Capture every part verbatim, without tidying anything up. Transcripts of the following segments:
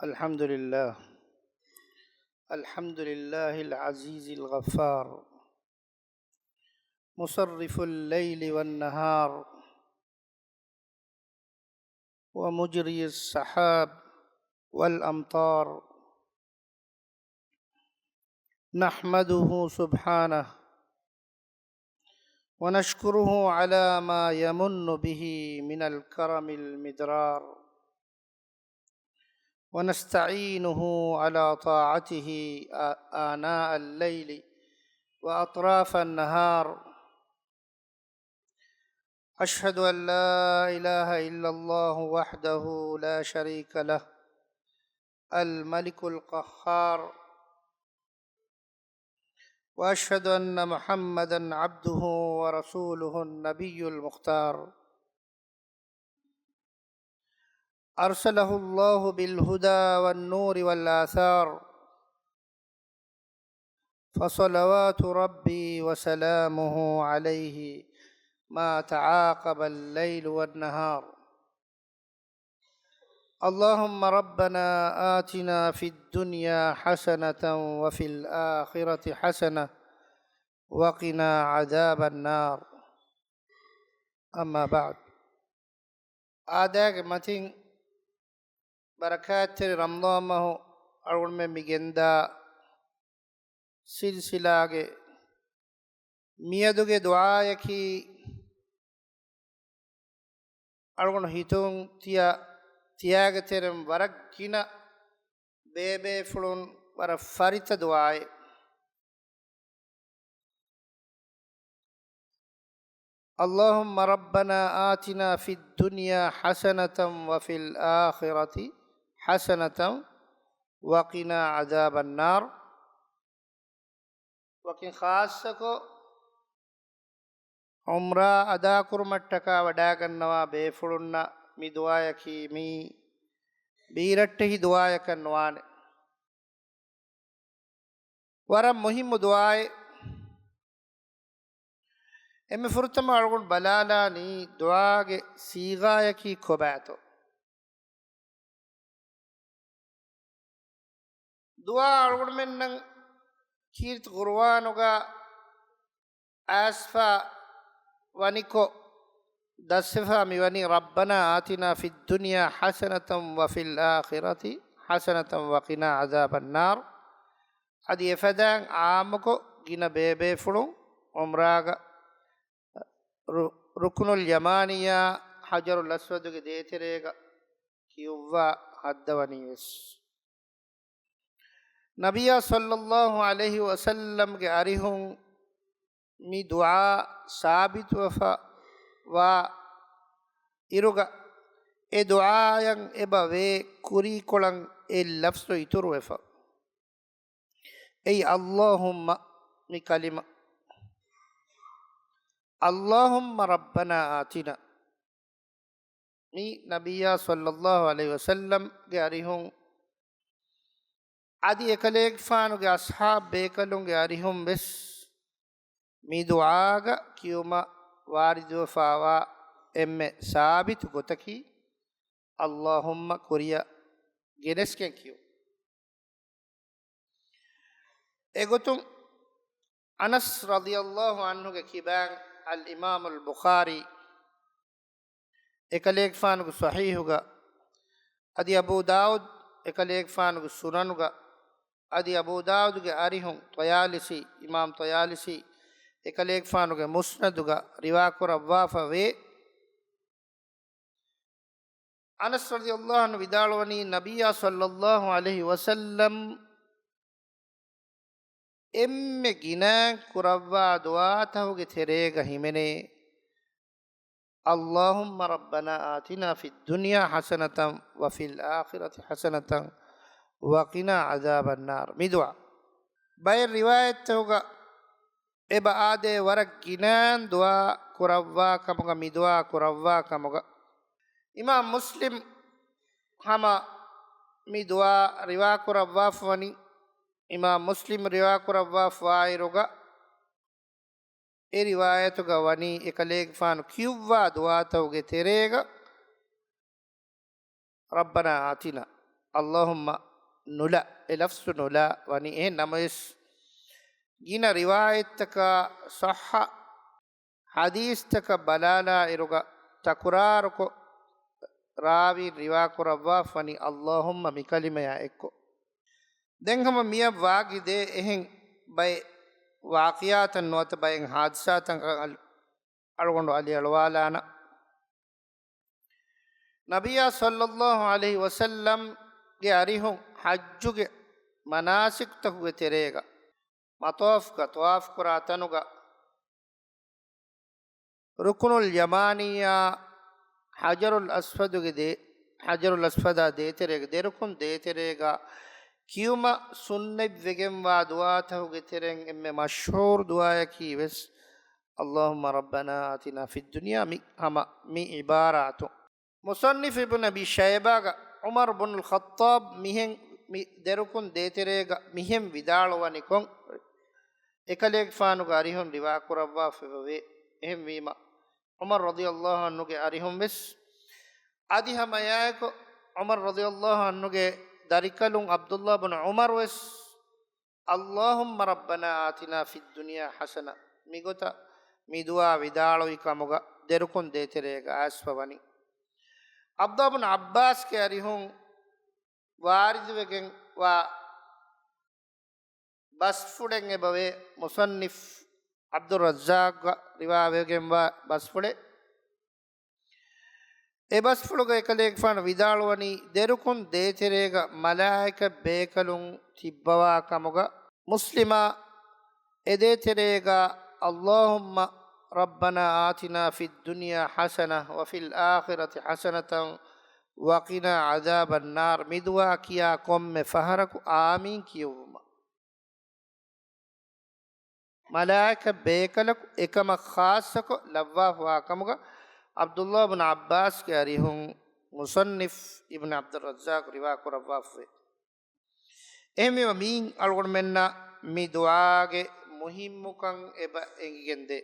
الحمد لله. الحمد لله العزيز الغفار، مصرف الليل والنهار، ومجري السحاب والأمطار. نحمده سبحانه ونشكره على ما يمن به من الكرم المدرار، ونستعينه على طاعته آ-، آناء الليل وأطراف النهار. أشهد أن لا إله إلا الله وحده لا شريك له، الملك القهار، وأشهد أن محمدا عبده ورسوله النبي المختار، أرسله الله بالهدى والنور والآثار، فصلوات ربي وسلامه عليه ما تعاقب الليل والنهار. اللهم ربنا آتنا في الدنيا حسنة وفي الآخرة حسنة وقنا عذاب النار. أما بعد. އާދައިގެ މަތިން ބަރަކާތްތެރި ރަމަޟާން މަހު އަޅުގަނޑުމެން މި ގެންދާ ސިލްސިލާގެ މިއަދުގެ ދުޢާޔަކީ، އަޅުގަނޑު ހިތުން ތިޔަ، ތިޔާގެ ތެރެއިން ވަރަށް ގިނަ ބޭބޭފުޅުން ވަރަށް ފަރިތަ ދުޢާއެއް. اللهم ربنا آتنا في الدنيا حسنة وفي الآخرة حسنة وقنا عذاب النار. ވަކިން ޚާއްޞަކޮށް ޢުމްރާ އަދާކުރުމަށްޓަކާ ވަޑާގަންނަވާ ބޭފުޅުންނަށް މި ދުޢާޔަކީ މީ ބީރައްޓެހި ދުޢާޔަކަށް ނުވާނެ. ވަރަށް މުހިއްމު ދުޢާއެއް. އެންމެ ފުރަތަމަ އަޅުގަނޑު ބަލާލާނީ ދުޢާގެ ސީޣާޔަކީ ކޮބާތޯ؟ ދުޢާ އަޅުގަނޑުމެންނަށް ކީރިތި ޤުރުއާނުގަ އައިސްފަ ވަނިކޮށް، ދަސްވެފަ މިވަނީ، ربنا آتنا في الدنيا حسنة وفي الآخرة حسنة وقنا عذاب النار. އަދި އެފަދައިން ޢާއްމުކޮށް ގިނަ ބޭބޭފުޅުން ޢުމްރާގަ ރު-، ރުކުނުލް ޔަމާނިއްޔާ ޙަޖަރުލް އަސްވަދުގެ ދޭތެރޭގަ ކިޔުއްވާ ހައްދަވަނީ ވެސް. ނަބިއްޔާ ޞައްލައްލާހު ޢަލައިހި ވަސައްލަމްގެ އަރިހުން މި ދުޢާ ސާބިތުވެފަ ވާ އިރުގަ، އެ ދުޢާއަށް އެބަ ވޭ ކުރީކޮޅަށް އެ ލަފްޒު އިތުރުވެފަ. އެއީ، اللهم، މި ކަލިމަ، اللهم ربنا آتنا. މި ނަބިއްޔާ ޞައްލައްލާހު ޢަލައިހި ވަސައްލަމްގެ އަރިހުން އަދި އެކަލޭގެފާނުގެ އަޞްޙާބު ބޭކަލުންގެ އަރިހުން ވެސް މި ދުޢާގަ ކިޔުމަށް ވާރިދުވެފަވާ އެންމެ ސާބިތު ގޮތަކީ، اللهم ކުރިއަށް ގެނެސްގެން ކިޔުން. އެގޮތުން އަނަސް ރަޟިޔައްލާހު ޢަންހުގެ ކިބައިން އަލްއިމާމުލް ބުޚާރީ އެކަލޭގެފާނުގެ ޞަޙީޙުގަ، އަދި އަބޫ ދާއޫދު އެކަލޭގެފާނުގެ ސުނަނުގަ، އަދި އަބޫ ދާއޫދުގެ އަރިހުން ޠަޔާލިސީ، އިމާމް ޠަޔާލިސީ އެކަލޭގެފާނުގެ މުސްނަދުގަ ރިވާކުރައްވާފަ ވޭ. އަނަސް ރަޟިޔައްލާހު ޢަންހު ވިދާޅުވަނީ، ނަބިއްޔާ ޞައްލައްލާހު ޢަލައިހި ވަސައްލަމް އެންމެ ގިނައިން ކުރައްވާ ދުޢާތަކުގެ ތެރޭގަ ހިމެނޭ، اللهم ربنا آتنا في الدنيا حسنة وفي الآخرة حسنة وقنا عذاب النار، މި ދުޢާ. ބައެއް ރިވާޔަތްތަކުގަ އެބަ އާދޭ ވަރަށް ގިނައިން ދުޢާ ކުރައްވާ ކަމުގަ، މި ދުޢާ ކުރައްވާ ކަމުގަ. އިމާމް މުސްލިމް ހަމަ މި ދުޢާ ރިވާކުރައްވާފަ ވަނީ، އިމާމް މުސްލިމް ރިވާކުރައްވާފަވާއިރުގަ، އެ ރިވާޔަތުގަ ވަނީ އެކަލޭގެފާނު ކިޔުއްވާ ދުޢާތަކުގެ ތެރޭގަ، ربنا آتنا، اللهم ނުލާ، އެ ލަފްޒު ނުލާ ވަނީ. އެހެން ނަމަވެސް، ގިނަ ރިވާޔަތްތަކާ ޞައްޙަ ޙަދީޘްތަކަށް ބަލާލާއިރުގަ ތަކުރާރުކޮށް، ރާވީން ރިވާކުރައްވާފަ ވަނީ اللهم މި ކަލިމަޔާ އެއްކޮށް. ދެން ހަމަ މިއަށް ވާގި ދޭ އެހެން ބައެއް ވާޤިޢާތައް ނުވަތަ ބައެއް ޙާދިސާތައް އަޅުގަނޑު އަލިއަޅުވާލާނަން. ނަބިއްޔާ ޞައްލައްލާހު ޢަލައިހި ވަސައްލަމްގެ އަރިހުން ޙައްޖުގެ މަނާސިކުތަކުގެ ތެރޭގަ، މަޠާފުގަ ޠަވާފު ކުރާ ތަނުގަ، ރުކުނުލް ޔަމާނީއާ ޙަޖަރުލް އަސްވަދުގެ ދޭ، ޙަޖަރުލް އަސްވަދާ ދޭތެރޭގަ، ދެރުކުން ދޭތެރޭގަ ކިޔުމަށް ސުންނަތްވެގެންވާ ދުޢާތަކުގެ ތެރެއިން އެންމެ މަޝްހޫރު ދުޢާޔަކީ ވެސް، اللهم ربنا آتنا في الدنيا، މި ހަމަ މި ޢިބާރާތު. މުޞައްނިފު އިބްނު އަބީ ޝައިބާގަ ޢުމަރު ބުނުލް ޚައްޠާބް މިހެން މި ދެރުކުން ދޭތެރޭގަ މިހެން ވިދާޅުވަނިކޮށް، އެކަލޭގެފާނުގެ އަރިހުން ރިވާކުރައްވާފައިވޭ. އެހެންވީމަ، ޢުމަރު ރަޟިޔައްލާހު ޢަންހުގެ އަރިހުން ވެސް، އަދި ހަމައެއާއެކު ޢުމަރު ރަޟިޔައްލާހު ޢަންހުގެ ދަރިކަލުން ޢަބްދުﷲ ބުނު ޢުމަރު ވެސް، اللهم ربنا آتنا في الدنيا حسنة، މިގޮތަށް މި ދުޢާ ވިދާޅުވި ކަމުގަ ދެރުކުން ދޭތެރޭގަ އައިސްފަ ވަނީ. ޢަބްދުﷲ ބުނު ޢައްބާސްގެ އަރިހުން ވާރިދުވެގެން ވާ ބަސްފުޅެއް އެބަވޭ، މުޞައްނިފު ޢަބްދުއްރައްޒާޤްގަ ރިވާވެގެންވާ ބަސްފުޅެއް. އެ ބަސްފުޅުގަ އެކަލޭގެފާނު ވިދާޅުވަނީ، ދެރުކުން ދޭތެރޭގަ މަލާއިކަ ބޭކަލުން ތިއްބަވާ ކަމުގަ. މުސްލިމާ އެ ދޭތެރޭގަ، اللهم ربنا آتنا في الدنيا حسنة وفي الآخرة حسنة وقنا عذاب النار، މި ދުޢާ ކިޔާ ކޮންމެ ފަހަރަކު އާމީން ކިޔުއްވުމަށް މަލާއިކަ ބޭކަލަކު އެކަމަށް ޚާއްޞަކޮށް ލައްވާފަވާ ކަމުގަ ޢަބްދުﷲ ބުނު ޢައްބާސްގެ އަރިހުން މުޞައްނިފު އިބްނު ޢަބްދުއްރައްޒާޤް ރިވާކުރައްވާފަވޭ. އެހެންވީމަ، މިއިން އަޅުގަނޑުމެންނަށް މި ދުޢާގެ މުހިއްމުކަން އެބަ އެނގިގެންދޭ.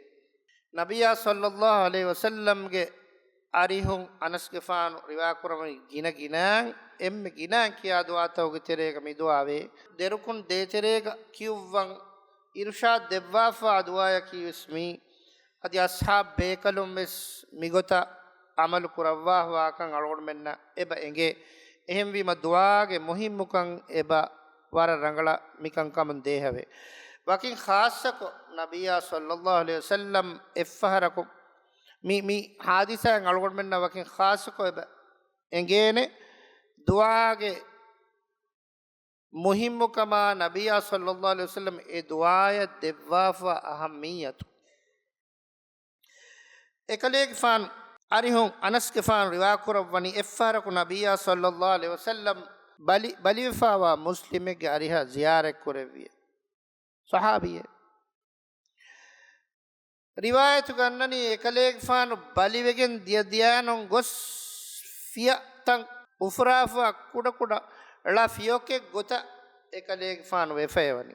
ނަބިއްޔާ ޞައްލައްލާހު ޢަލައިހި ވަސައްލަމްގެ އަރިހުން އަނަސްގެފާނު ރިވާކުރައްވަނީ ގިނަ ގިނައިން، އެންމެ ގިނައިން ކިޔާ ދުޢާތަކުގެ ތެރޭގަ މި ދުޢާވޭ. ދެރުކުން ދޭތެރޭގަ ކިޔުއްވަން އިރުޝާދު ދެއްވާފަވާ ދުޢާޔަކީ ވެސް މީ. އަދި އަޞްޙާބު ބޭކަލުން ވެސް މިގޮތަށް ޢަމަލު ކުރައްވާފަވާކަން އަޅުގަނޑުމެންނަށް އެބަ އެނގޭ. އެހެންވީމަ، ދުޢާގެ މުހިއްމުކަން އެބަ ވަރަށް ރަނގަޅަށް މިކަންކަމުން ދޭހަވޭ. ވަކިން ޚާއްޞަކޮށް، ނަބިއްޔާ ޞައްލައްލާހު ޢަލައިހި ވަސައްލަމް އެއްފަހަރަކު މި، މި ޙާދިސާއިން އަޅުގަނޑުމެންނަށް ވަކިން ޚާއްޞަކޮށް އެބަ އެނގޭނެ، ދުޢާގެ މުހިއްމުކަމާ، ނަބިއްޔާ ޞައްލައްލާހު ޢަލައިހި ވަސައްލަމް އެ ދުޢާޔަށް ދެއްވާފަ އަހައްމިއްޔަތު. އެކަލޭގެފާނު އަރިހުން އަނަސްގެފާނު ރިވާކުރައްވަނީ، އެއްފަހަރަކު ނަބިއްޔާ ޞައްލައްލާހު ޢަލައިހި ވަސައްލަމް ބަލި، ބަލިވެފާވާ މުސްލިމެއްގެ އަރިހަށް ޒިޔާރަތްކުރެއްވިއޭ. ޞަޙާބީއެއް. ރިވާޔަތުގަ އަންނަނީ، އެކަލޭގެފާނު ބަލިވެގެން ދިޔަ ދިޔައިނުން ގޮސް ފިޔަތައް އުފުރާފަ ކުޑަކުޑަ ޅަ ފިޔޮކެއް ގޮތަށް އެކަލޭގެފާނު ވެފައިވަނީ.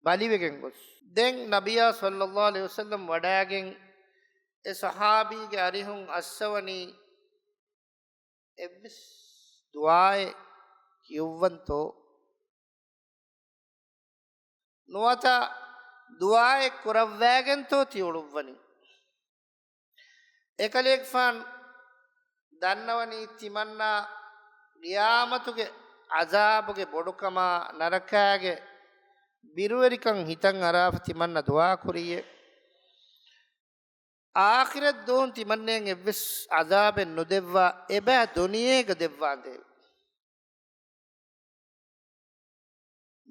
ބަލިވެގެން ގޮސް. ދެން ނަބިއްޔާ ޞައްލައްލާހު ޢަލައިހި ވަސައްލަމް ވަޑައިގެން އެ ޞަޙާބީގެ އަރިހުން އައްސަވަނީ، އެއްވެސް ދުޢާއެއް ކިޔުއްވަންތޯ؟ ނުވަތަ ދުޢާއެއް ކުރައްވައިގެންތޯ ތި އުޅުއްވަނީ؟ އެކަލޭގެފާނު ދަންނަވަނީ ތިމަންނާ ޤިޔާމަތުގެ ޢަޒާބުގެ ބޮޑުކަމާ ނަރަކާގެ ބިރުވެރިކަން ހިތަށް އަރާފަ ތިމަންނަ ދުޢާ ކުރީއޭ. އާޚިރަތް ދުވަހުން ތިމަންނައަށް އެއްވެސް ޢަޒާބެއް ނުދެއްވާ، އެބަ ދުނިޔޭގަ ދެއްވާނދޭވެ.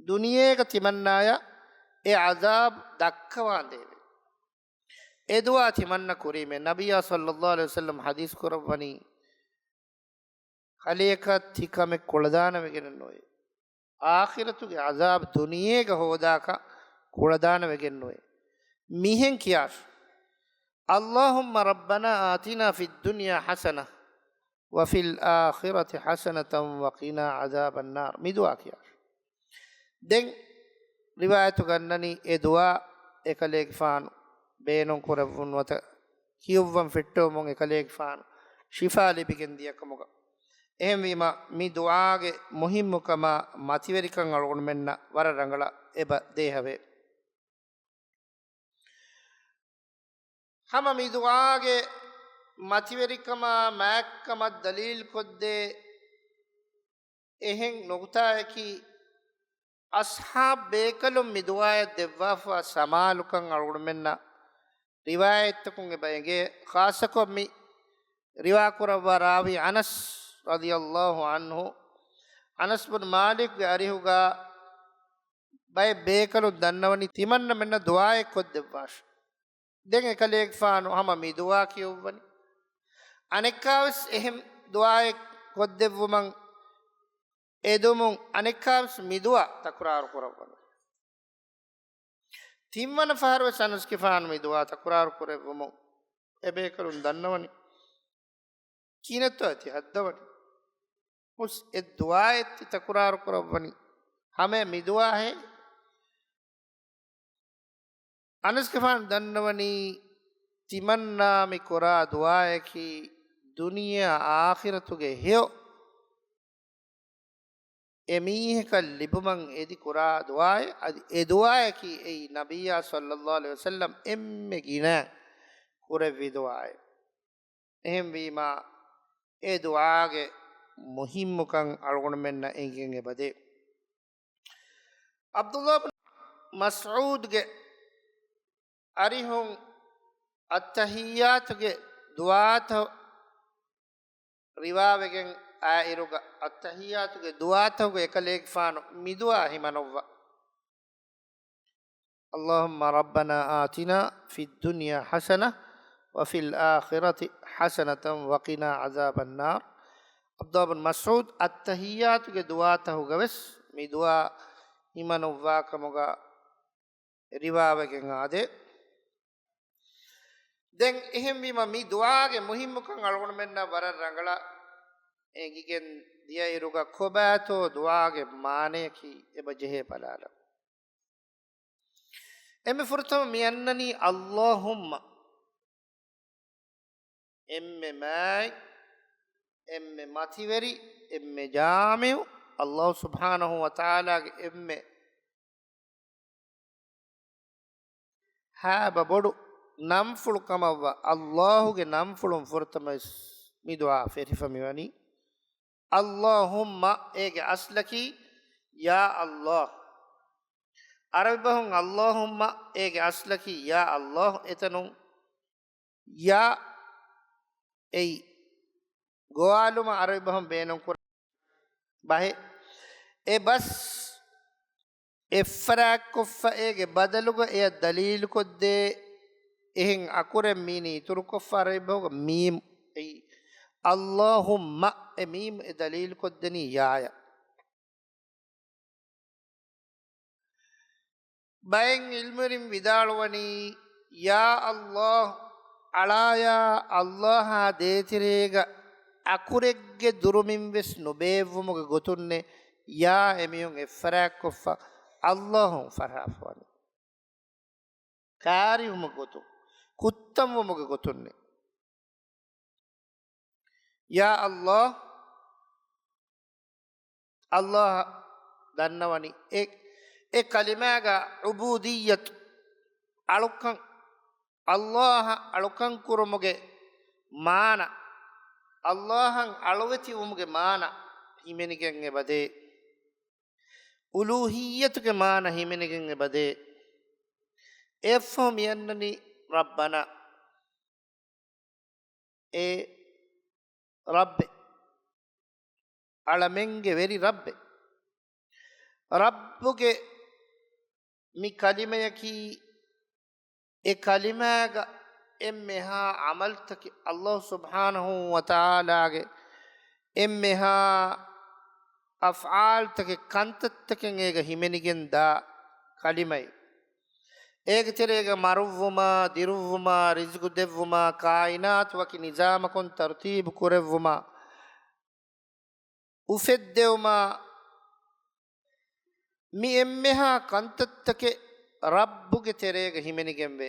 ދުނިޔޭގަ ތިމަންނާޔަށް އެ ޢަޒާބު ދައްކަވާނދޭވެ. އެ ދުޢާ ތިމަންނަ ކުރީމޭ. ނަބިއްޔާ ޞައްލައްލާހު ޢަލައިހި ވަސައްލަމް ޙަދީޘް ކުރައްވަނީ، ކަލެއަކަށް ތި ކަމެއް ކުޅަދާނަވެގެނެއް ނުވޭ. އާޚިރަތުގެ ޢަޒާބު ދުނިޔޭގަ ހޯދާކަށް ކުޅަދާނަވެގެން ނުވޭ. މިހެން ކިޔާށި، اللهم ربنا آتنا في الدنيا حسنة وفي الآخرة حسنة وقنا عذاب النار، މި ދުޢާ ކިޔާށި. ދެން ރިވާޔަތުގަ އަންނަނީ، އެ ދުޢާ އެކަލޭގެފާނު ބޭނުން ކުރެއްވުން ނުވަތަ ކިޔުއްވަން ފެއްޓެވުމުން އެކަލޭގެފާނު ޝިފާ ލިބިގެން ދިޔަކަމުގަ. އެހެންވީމަ، މި ދުޢާގެ މުހިއްމުކަމާ މަތިވެރިކަން އަޅުގަނޑުމެންނަށް ވަރަށް ރަނގަޅަށް އެބަ ދޭހަވޭ. ހަމަ މި ދުޢާގެ މަތިވެރިކަމާ މާތްކަމަށް ދަލީލުކޮށްދޭ އެހެން ނުކުތާއަކީ، އަޞްޙާބް ބޭކަލުން މި ދުޢާއަށް ދެއްވާފަ ސަމާލުކަން އަޅުގަނޑުމެންނަށް ރިވާޔަތްތަކުން އެބަ އެނގޭ. ޚާއްޞަކޮށް މި ރިވާކުރައްވާ ރާވީ އަނަސް ރަޟިޔަﷲ ޢަންހު، އަނަސް ބުން މާލިކްގެ އަރިހުގަ ބައެއް ބޭކަލުން ދަންނަވަނީ ތިމަންނަމެންނަށް ދުޢާއެއް ކޮށްދެއްވާށި. ދެން އެކަލޭގެފާނު ހަމަ މި ދުޢާ ކިޔުއްވަނީ. އަނެއްކާވެސް އެހެން ދުޢާއެއް ކޮށްދެއްވުމަށް އެދުމުން އަނެއްކާވެސް މި ދުޢާ ތަކުރާރު ކުރައްވަނީ. ތިންވަނަ ފަހަރުވެސް އަނަސްގެފާނު މި ދުޢާ ތަކުރާރު ކުރެއްވުމުން އެބޭކަލުން ދަންނަވަނީ ކިހިނެއްތޯ އެތި ހައްދަވަނީ. އުސް އެ ދުޢާއެއް ތި ތަކުރާރު ކުރައްވަނީ. ހަމަ މި ދުޢާހޭ. އަނަސްގެފާނު ދަންނަވަނީ، ތިމަންނާ މި ކުރާ ދުޢާއަކީ ދުނިޔެއާ އާޚިރަތުގެ ހެޔޮ އެމީހަކަށް ލިބުމަށް އެދި ކުރާ ދުޢާއެއް. އަދި އެ ދުޢާއަކީ އެއީ ނަބިއްޔާ ޞައްލައްލާހު ޢަލައިހި ވަސައްލަމް އެންމެ ގިނަ ކުރެއްވި ދުޢާއެއް. އެހެންވީމާ، އެ ދުޢާގެ މުހިއްމުކަން އަޅުގަނޑުމެންނަށް އެނގިގެން އެބަދޭ. ޢަބްދުﷲ ބިން މަސްޢޫދުގެ އަރިހުން އައްތަޙިއްޔާތުގެ ދުޢާތައް ރިވާވެގެން އާއިރުގަ، އައްތަޙިއްޔާތުގެ ދުޢާތަކުގަ އެކަލޭގެފާނު މި ދުޢާ ހިމަނުއްވާ، اللهم ربنا آتنا في الدنيا حسنة وفي الآخرة حسنة وقنا عذاب النار. ޢަބްދުﷲ ބިން މަސްޢޫދު އައްތަޙިއްޔާތުގެ ދުޢާތަކުގަވެސް މި ދުޢާ ހިމަނުއްވާ ކަމުގަ ރިވާވެގެން އާދޭ. ދެން އެހެންވީމަ، މި ދުޢާގެ މުހިއްމުކަން އަޅުގަނޑުމެންނަށް ވަރަށް ރަނގަޅަށް އެނގިގެން ދިޔައިރުގަ، ކޮބާތޯ ދުޢާގެ މާނަޔަކީ އެބަ ޖެހޭ ބަލާލަން. އެންމެ ފުރަތަމަ މި އަންނަނީ އައްލާހުއްމަ. އެންމެ މާތް، އެންމެ މަތިވެރި، އެންމެ ޖާމިޢު، އައްލާހު ސުބްޙާނަހު ވަތަޢާލާގެ އެންމެ ހާބަ ބޮޑު ނަންފުޅު ކަމަށްވާ އައްލާހުގެ ނަންފުޅުން ފުރަތަމަވެސް މި ދުޢާ ފެށިފަ މިވަނީ. އައްލާހުއްމަ އޭގެ އަސްލަކީ ޔާ އައްލާހް. ޢަރަބި ބަހުން އައްލާހުއްމަ އޭގެ އަސްލަކީ ޔާ އައްލާހް. އެތަނުން ޔާ އެއީ ގޮވާލުމަށް ޢަރަބި ބަހުން ބޭނުންކުރާ ބަހެއް. އެ ބަސް އެއްފަރާތްކޮށްފަ އޭގެ ބަދަލުގަ އެޔަށް ދަލީލުކޮށްދޭ އެހެން އަކުރެއް މީނީ އިތުރުކޮށްފަ ޢަރަބި ބަހުގަ މީމް އެއީ. އައްލާހުއްމަ އެ މީމް އެ ދަލީލުކޮށްދެނީ ޔާޔަށް. ބައެއް ޢިލްމުވެރިން ވިދާޅުވަނީ، ޔާ އައްލާހް، އަޅާޔާ އައްލާހާ ދޭތެރޭގަ އަކުރެއްގެ ދުރުމިން ވެސް ނުބޭއްވުމުގެ ގޮތުންނޭ، ޔާ އެމީހުން އެއްފަރާތްކޮށްފަ އައްލާހުން ފަށާފަވަނީ. ކާރިވުމުގެ ގޮތުން، ކުއްތަންވުމުގެ ގޮތުންނޭ. ޔާ އައްލާހް، އައްލާހަށް ދަންނަވަނީ އެ، އެ ކަލިމާގަ ޢުބޫދިއްޔަތު، އަޅުކަން، އައްލާހަށް އަޅުކަން ކުރުމުގެ މާނަ، އައްލާހަށް އަޅުވެތި ވުމުގެ މާނަ ހިމެނިގެން އެބަދޭ. އުލޫހިއްޔަތުގެ މާނަ ހިމެނިގެން އެބަދޭ. އެއަށްފަހު މިއަންނަނީ ރައްބަނާ. އޭ ރައްބެ، އަޅަމެންގެ ވެރި ރައްބެ. ރައްބުގެ މި ކަލިމަޔަކީ، އެ ކަލިމާގަ އެންމެހާ ޢަމަލްތަކެއް، އައްލާހު ސުބްޙާނަހު ވަތަޢާލާގެ އެންމެހާ އަފްޢާލްތަކެއް، ކަންތައްތަކެއް އޭގަ ހިމެނިގެން ދާ ކަލިމައެއް. އޭގެ ތެރޭގަ މަރުއްވުމާ، ދިރުއްވުމާ، ރިޒުގު ދެއްވުމާ، ކާއިނާތު ވަކި ނިޒާމަކުން ތަރުތީބު ކުރެއްވުމާ، އުފެއްދެވުމާ، މި އެންމެހާ ކަންތައްތަކެއް ރައްބުގެ ތެރޭގަ ހިމެނިގެންވޭ.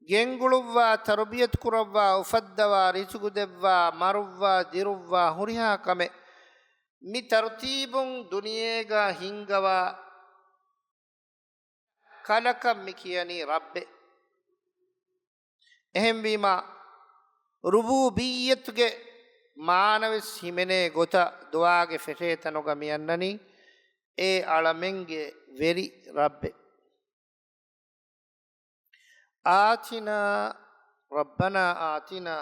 ގެންގުޅުއްވާ، ތަރުބިޔަތު ކުރައްވާ، އުފައްދަވާ، ރިޒުގު ދެއްވާ، މަރުއްވާ، ދިރުއްވާ، ހުރިހާ ކަމެއް މި ތަރުތީބުން ދުނިޔޭގަ ހިންގަވާ ކަލަކަށް މި ކިޔަނީ ރައްބެއް. އެހެންވީމާ، ރުބޫބިއްޔަތުގެ މާނަވެސް ހިމެނޭ ގޮތަށް ދުޢާގެ ފެށޭ ތަނުގަ މި އަންނަނީ އެ އަޅަމެންގެ ވެރި ރައްބެއް. آتنا، ربنا آتنا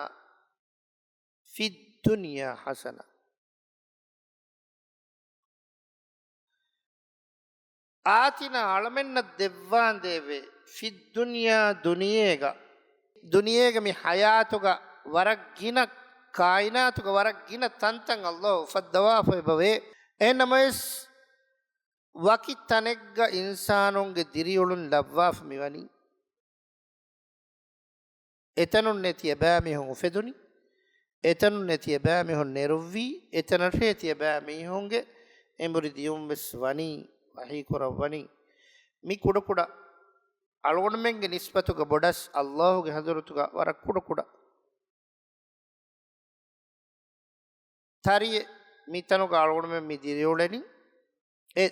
في الدنيا حسنة. އާތިނާ، އަޅަމެންނަށް ދެއްވާނދޭވެ، ފިއްދުންޔާ، ދުނިޔޭގަ، ދުނިޔޭގެ މި ޙަޔާތުގަ ވަރަށް ގިނަ، ކާއިނާތުގަ ވަރަށް ގިނަ ތަންތަން ﷲ އުފައްދަވާފައިބަވޭ. އެހެންނަމަވެސް، ވަކި ތަނެއްގަ އިންސާނުންގެ ދިރިއުޅުން ލައްވާފަ މިވަނީ. އެތަނުންނޭ ތިޔަބައިމީހުން އުފެދުނީ، އެތަނުންނޭ ތިޔަބައިމީހުން ނެރުއްވީ، އެތަނަށޭ ތިޔަބައިމީހުންގެ އެނބުރި ދިޔުން ވެސް ވަނީ، ވަޙީ ކުރައްވަނީ. މި ކުޑަކުޑަ އަޅުގަނޑުމެންގެ ނިސްބަތުގަ ބޮޑަސް ﷲ ގެ ޙަޟްރަތުގަ ވަރަށް ކުޑަކުޑަ ތަރިއެއް މިތަނުގަ އަޅުގަނޑުމެން މި ދިރިއުޅެނީ. އެ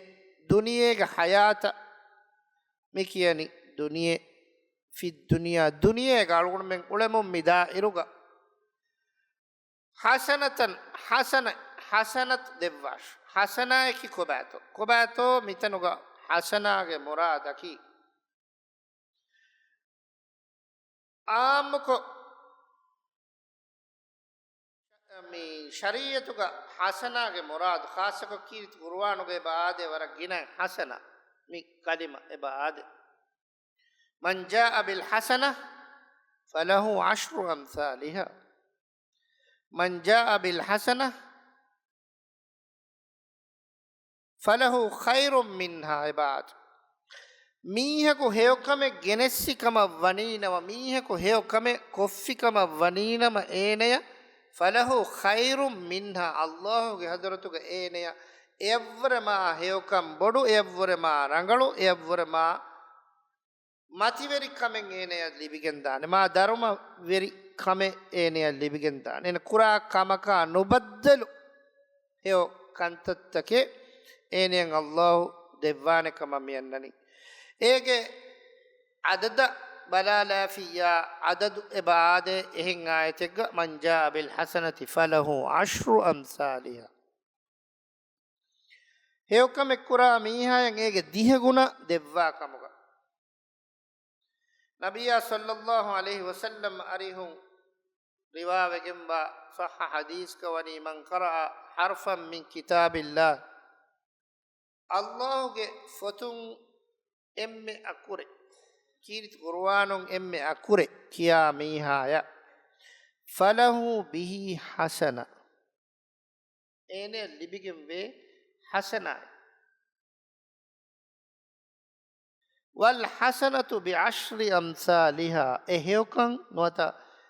ދުނިޔޭގެ ޙަޔާތަށް މި ކިޔަނީ ދުނިޔެ، ފިއްދުންޔާ، ދުނިޔޭގަ އަޅުގަނޑުމެން އުޅެމުން މި ދާއިރުގަ. ޙަސަނަތަން، ޙަސަނަ، ޙަސަނަތު ދެއްވާށި. ޙަސަނާއަކީ ކޮބާތޯ؟ ކޮބާތޯ މިތަނުގަ ޙަސަނާގެ މުރާދަކީ؟ ޢާއްމުކޮށް، މި ޝަރީޢަތުގަ ޙަސަނާގެ މުރާދު، ޚާއްޞަކޮށް ކީރިތި ޤުރުއާނުގަ އެބަ އާދޭ ވަރަށް ގިނަ ޙަސަނާ މި ކަލިމަ އެބަ އާދޭ. من جاء بالحسنة فله عشر أمثالها. من جاء بالحسنة فله خير منها އެބަ އާދޭ. މީހަކު ހެޔޮކަމެއް ގެނެއްސި ކަމަށް ވަނީނަމަ، މީހަކު ހެޔޮކަމެއް ކޮށްފި ކަމަށް ވަނީނަމަ އޭނަޔަށް، فله خير منها، ﷲ ގެ ޙަޟްރަތުގަ އޭނަޔަށް އެޔަށްވުރެ މާ ހެޔޮކަން ބޮޑު، އެޔަށްވުރެ މާ ރަނގަޅު، އެޔަށްވުރެ މާ މަތިވެރި ކަމެއް އޭނަޔަށް ލިބިގެންދާނެ. މާ ދަރުމަވެރި ކަމެއް އޭނަޔަށް ލިބިގެންދާނެ. އޭނަ ކުރާ ކަމަކާ ނުބައްދަލު ހެޔޮ ކަންތައްތަކެއް އޭނަޔަށް ﷲ ދެއްވާނެ ކަމަށް މި އަންނަނީ. އޭގެ ޢަދަދަށް ބަލާލާފިއްޔާ، ޢަދަދު އެބަ އާދޭ އެހެން އާޔަތެއްގަ، من جاء بالحسنة فله عشر أمثالها. ހެޔޮކަމެއް ކުރާ މީހާޔަށް އޭގެ ދިހަ ގުނަ ދެއްވާ ކަމުގަ. ނަބިއްޔާ ޞައްލައްލާހު ޢަލައިހި ވަސައްލަމް އަރިހުން ރިވާވެގެންވާ ޞައްޙަ ޙަދީޘްގަ ވަނީ، من قرأ حرفا من كتاب الله، ﷲ ގެ ފޮތުން އެންމެ އަކުރެއް، ކީރިތި ޤުރުއާނުން އެންމެ އަކުރެއް ކިޔާ މީހާޔަށް، فله به حسنة، އޭނަޔަށް ލިބިގެންވޭ ޙަސަނާތް. والحسنة بعشر أمثالها، އެ ހެޔޮކަން ނުވަތަ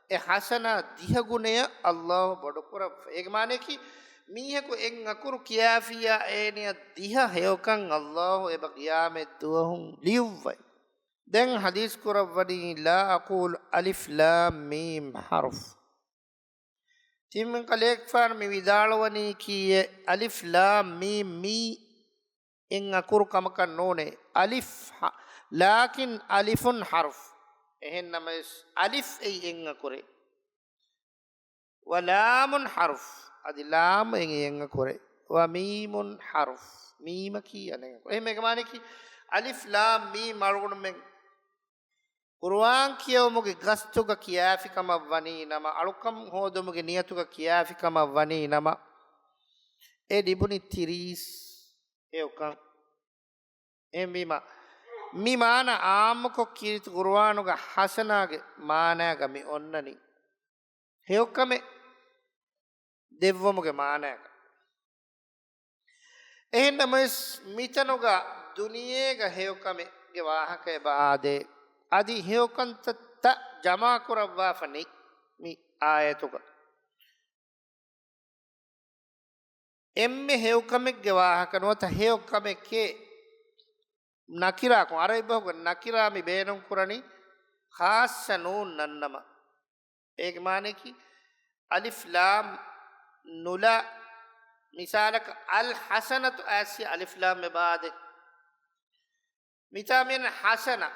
އެ ޙަސަނާ ދިހަ ގުނަޔަށް ﷲ ބޮޑުކުރައްވަ. އޭގެ މާނަޔަކީ، މީހަކު އެއް އަކުރު ކިޔާފިއްޔާ އޭނަޔަށް ދިހަ ހެޔޮކަން ﷲ އެބަ ޤިޔާމަތް ދުވަހު ލިޔުއްވައި. ދެން ޙަދީޘް ކުރައްވަނީ، لا أقول ألف لام ميم حرف. ތިން ކަލޭގެފާނު މި ވިދާޅުވަނީ ކީއެއް؟ އަލިފް ލާމް މީމް މީ އެއް އަކުރު ކަމަކަށް ނޫނޭ. އަލިފް ހަ-، لكن ألف حرف. އެހެންނަމަވެސް، އަލިފް އެއީ އެއް އަކުރެއް. ولام حرف. އަދި ލާމް އެއީ އެއް އަކުރެއް. وميم حرف. މީމަކީ އަނެއް އަކުރެއް. އެހެން އޭގެ މާނަޔަކީ، އަލިފް ލާމް މީމް އަޅުގަނޑުމެން ޤުރުއާން ކިޔެވުމުގެ ގަސްތުގަ ކިޔާފި ކަމަށް ވަނީ ނަމަ، އަޅުކަން ހޯދުމުގެ ނިޔަތުގަ ކިޔާފި ކަމަށް ވަނީ ނަމަ، އެ ލިބުނީ ތިރީސް ހެޔޮކަން. އެހެންވީމަ، މި މާނަ އާއްމުކޮށް ކީރިތި ޤުރުއާނުގަ ޙަސަނާގެ މާނާގަ މި އޮންނަނީ ހެޔޮކަމެއް ދެއްވުމުގެ މާނާގަ. އެހެންނަމަވެސް، މިތަނުގަ ދުނިޔޭގަ ހެޔޮކަމެއްގެ ވާހަކަ އެބަ އާދޭ. އަދި ހެޔޮކަންތައްތައް ޖަމާކުރައްވާފަ ނެތް މި އާޔަތުގަ. އެންމެ ހެޔޮކަމެއްގެ ވާހަކަ ނުވަތަ ހެޔޮކަމެކޭ. ނަކިރާކޮށް، ޢަރަބި ބަހުގަ ނަކިރާ މި ބޭނުން ކުރަނީ ޚާއްޞަ ނޫން ނަންނަމަ. އޭގެ މާނައަކީ އަލިފް ލާމް ނުލާ. މިސާލަކަށް އަލް ޙަސަނަތު އައިސް އަލިފް ލާމް އެބާދެ. މިތާ މިއަންނަ ޙަސަނަ.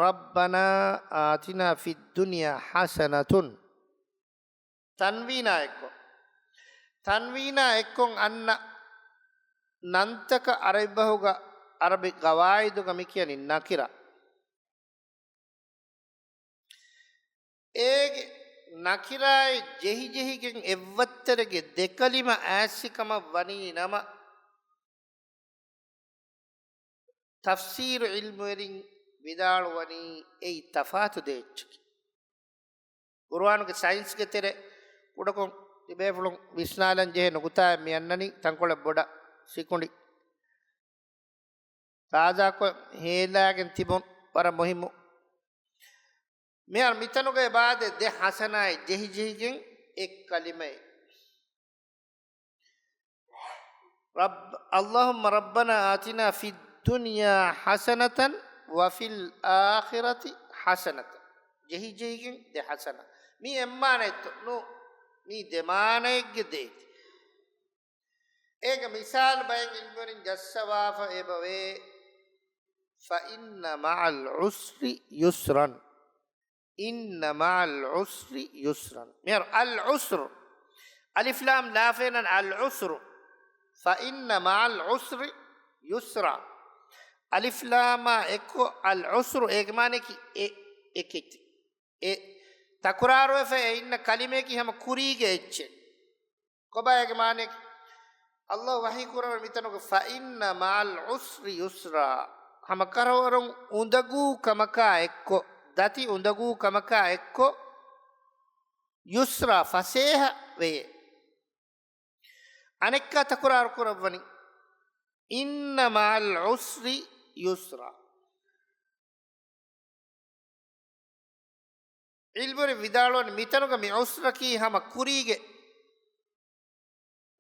ރައްބަނާ އާތިނާ ފިއްދުންޔާ ޙަސަނަތުން. ތަންވީނާ އެއްކޮށް. ތަންވީނާ އެއްކޮށް އަންނަ ނަންތަކަށް ޢަރަބި ބަހުގަ، ޢަރަބި ގަވާއިދުގަ މި ކިޔަނީ ނަކިރާ. އޭގެ ނަކިރާއެއް ޖެހިޖެހިގެން އެއްވައްތަރެއްގެ ދެކަލިމަ އާއްސި ކަމަށް ވަނީ ނަމަ، ތަފްސީރު ޢިލްމުވެރިން ވިދާޅުވަނީ އެއީ ތަފާތު ދޭއްޗަކީ. ޤުރުއާނުގެ ސައިންސްގެ ތެރެ ކުޑަކޮށް ތިބޭފުޅުން ވިސްނާލަން ޖެހޭ ނުކުތާއެއް މި އަންނަނީ ތަންކޮޅެއް ބޮޑަށް ސިކުނޑި ތާޒާކޮށް ހޭލާގެން ތިބުން ވަރަށް މުހިއްމު. މިހާރު މިތަނުގައި އެބާދެ ދެ ޙަސަނާއެއް ޖެހިޖެހިގެން އެއް ކަލިމައެއް. رب، اللهم ربنا آتنا في الدنيا حسنة وفي الآخرة حسنة. ޖެހިޖެހިގެން ދެ ޙަސަނާ. މީ އެއްމާނައެއްތޯ؟ ނޫ، މީ ދެ މާނައެއްގެ ދޭތި. އޭގެ މިސާލު ބައެއް ޢިލްމުވެރިން ޖައްސަވާފަ އެބަވޭ، فإن مع العسر يسرا. إن مع العسر يسرا. މިހާރު އަލް ޢުސްރު. އަލިފް ލާމް ލާފޭނަން އަލް ޢުސްރު. فإن مع العسر يسرا. އަލިފް ލާމާ އެއްކޮށް އަލް ޢުސްރު އޭގެ މާނައަކީ އެ، އެކެތި. އެ ތަކުރާރުވެފަ އެ އިންނަ ކަލިމަޔަކީ ހަމަ ކުރީގެ އެއްޗެއް. ކޮބާ އޭގެ މާނައަކީ؟ ﷲ ވަޙީ ކުރައްވަނީ މިތަނުގަ، فإن مع العسر يسرا. ހަމަ ކަރަވަރުން އުނދަގޫ ކަމަކާ އެއްކޮށް، ދަތި އުނދަގޫ ކަމަކާ އެއްކޮށް، يسرا، ފަސޭހަ ވެޔޭ. އަނެއްކާ ތަކުރާރު ކުރައްވަނީ، إن مع العسر يسرا. ޢިލްމުވެރިން ވިދާޅުވަނީ މިތަނުގަ މި ޢުސްރަކީ ހަމަ ކުރީގެ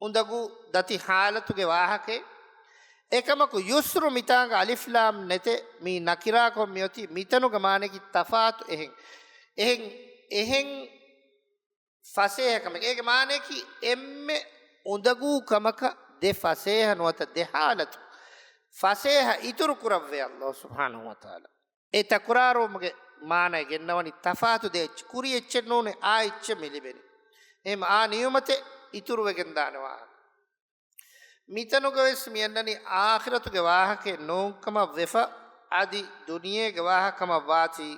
އުނދަގޫ ދަތި ޙާލަތުގެ ވާހަކައެއް. އެކަމަކު ޔުސްރު މިތާނގަ އަލިފް ލާމް ނެތޭ، މީ ނަކިރާކޮށް މިއޮތީ، މިތަނުގަ މާނައަކީ ތަފާތު އެހެން. އެހެން، އެހެން ފަސޭހަ ކަމެއް. އޭގެ މާނައަކީ އެންމެ އުނދަގޫ ކަމަކަށް ދެ ފަސޭހަ ނުވަތަ ދެ ޙާލަތު ފަސޭހަ އިތުރު ކުރައްވޭ ﷲ ސުބްޙާނަހޫ ވަތަޢާލާ. އެ ތަކުރާރުވުމުގެ މާނައެއް ގެންނަވަނީ ތަފާތު ދޭއްޗެއް، ކުރި އެއްޗެއް ނޫނޭ، އާ އެއްޗެއް މި ލިބެނީ. އެހެން އާ ނިޢުމަތެއް އިތުރުވެގެންދާނެ ވާހަކަ. މިތަނުގަވެސް މި އަންނަނީ އާޚިރަތުގެ ވާހަކައެއް ނޫންކަމަށް ވެފަ، އަދި ދުނިޔޭގެ ވާހަކަ ކަމަށް ވާތީ.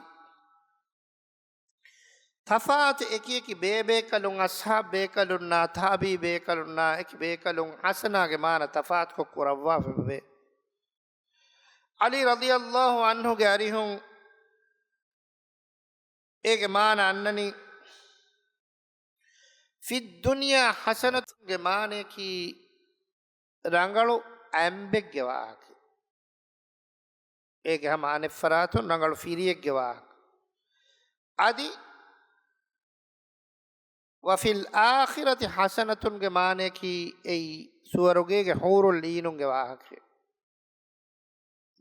ތަފާތު އެކިއެކި ބޭބޭކަލުން، އަޞްޙާބް ބޭކަލުންނާ، ތާބިޢީ ބޭކަލުންނާ އެކި ބޭކަލުން ޙަސަނާގެ މާނަ ތަފާތުކޮށް ކުރައްވާފައެވެ. ޢަލީ ރަޟިޔަﷲ ޢަންހުގެ އަރިހުން އޭގެ މާނަ އަންނަނީ، ފިއްދުންޔާ ޙަސަނަތުންގެ މާނަޔަކީ ރަނގަޅު އަނބެއްގެ ވާހަކަ. އޭގެ ހަމަ އަނެއްފަރާތުން ރަނގަޅު ފިރިއެއްގެ ވާހަކަ. އަދި، ވަފިލް އާޚިރަތި ޙަސަނަތުންގެ މާނަޔަކީ އެއީ ސުވަރުގޭގެ ޙޫރުލް ޢީނުންގެ ވާހަކަ.